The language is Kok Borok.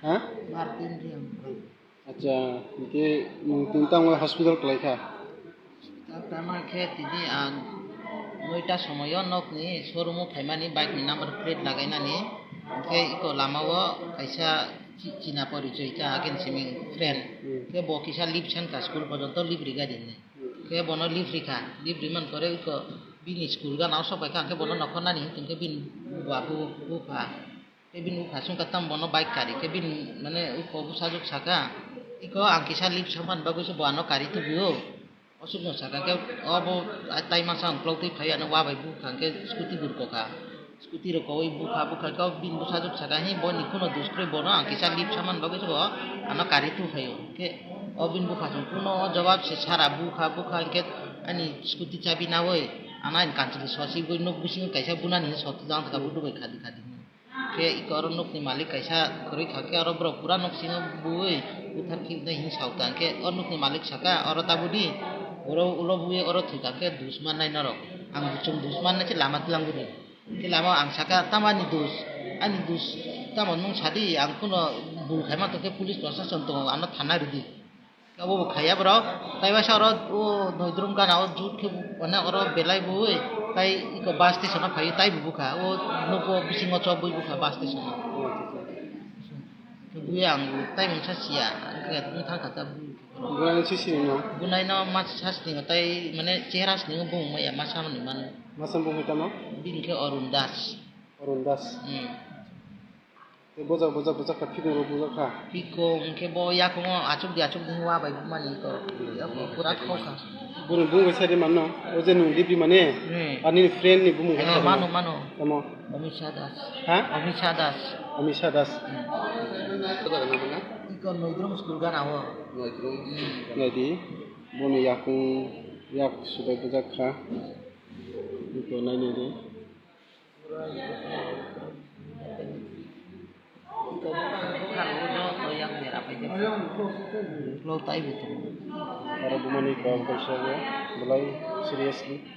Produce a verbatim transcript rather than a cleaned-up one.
Ha? Martin Riang. Acha, hingke nwng tini tamo hospital kwlai kha? Tamo khe tini ang noita somoyo nokni showroom-o phaimani, bike-ni number plate lagainani. Hingke iko lamao kaisa chi-, china porichoi ta, again simi friend. Hmm. Khe bo kisa leave sankha, school porjonto leave riga dinni. Khe bono leave rikha, leave riman pore iko bini school gana o sok paikha, hingke bono nokhornani hingke bini bua bu-, bupha. Khe bini bupha songkha tamo bono bike kari, khe bini mane iko bwsajwk saka, iko ang kisa leave samani bagwi se bo ano kari tubio. Osukno saka khe obo tai masa uklok twi phai ano wabai bukha hingke scooty burkokha. Scooty rok kowi bukha bukha khe o bini bwsajwk saka, "Hi, bo ni kuno dus kwrwi, bono ang kisa leave samani bagwi se bo ano kari tu phaio." Khe o bini bupha chwng kuno o jawab se sara bukha bukha hingke ani scooty chabi nawi ano ani kanchwlwi sosi bui nuk bisingo kaisa bunani sot jang thaka bu dubai khadi khadi. Khe iko oro nukni malik kaisa kwrwi kha khe oro borok pura nuksingo bui buthar khibnai hini saukha hingke o nukni malik saka, "Oro tabudi, oro ulo bui oro thwikha khe dus mannai norok, ang chwng dus mannai se lama twlang budi." Khe lama ang saka, "Tamo ani dos, ani dos tamo nwng sadi, ang kuno bul khaima tongkhe police prosason tongo, ano thana rwdi." Khe obo bo khaiya borok, tai waisa oro o Noidrum gana o jut khe mane oro belai bui tai iko bus station o phaiwi tai bo bukha, o nogo bisingo chobwi bukha bus station o. Khe bui ang tai mungsa siya, ang khe wng thang kha ta bui. Bunai si sini no? Bunai no ma sa sini tai mane chehra sini bung maya ma samani mano. Masa bung hoi tamo? Bini khe Arun Das. Arun Das. Hmm. Tei bojak, bojak, bojak kha, phikung rok bojak kha. Phikung hwnkhe bo yakungo achuk di, achuk di hwnwi wabai bumani ko. Yakungo pura thok kha. Boni bung bai sari manno, o je nwng dibri mane, hmm, ani friend ni bumung hai mano, mano. Tamo? Amisha Das. Ha? Amisha Das. Amisha Das. Hmm. Iko Noidrum school gana o. Noidrum. Hmm. Naidi, boni yakung yak subai bojak kha. Iko nainai di. Aro bumani kok kaisa belai seriously.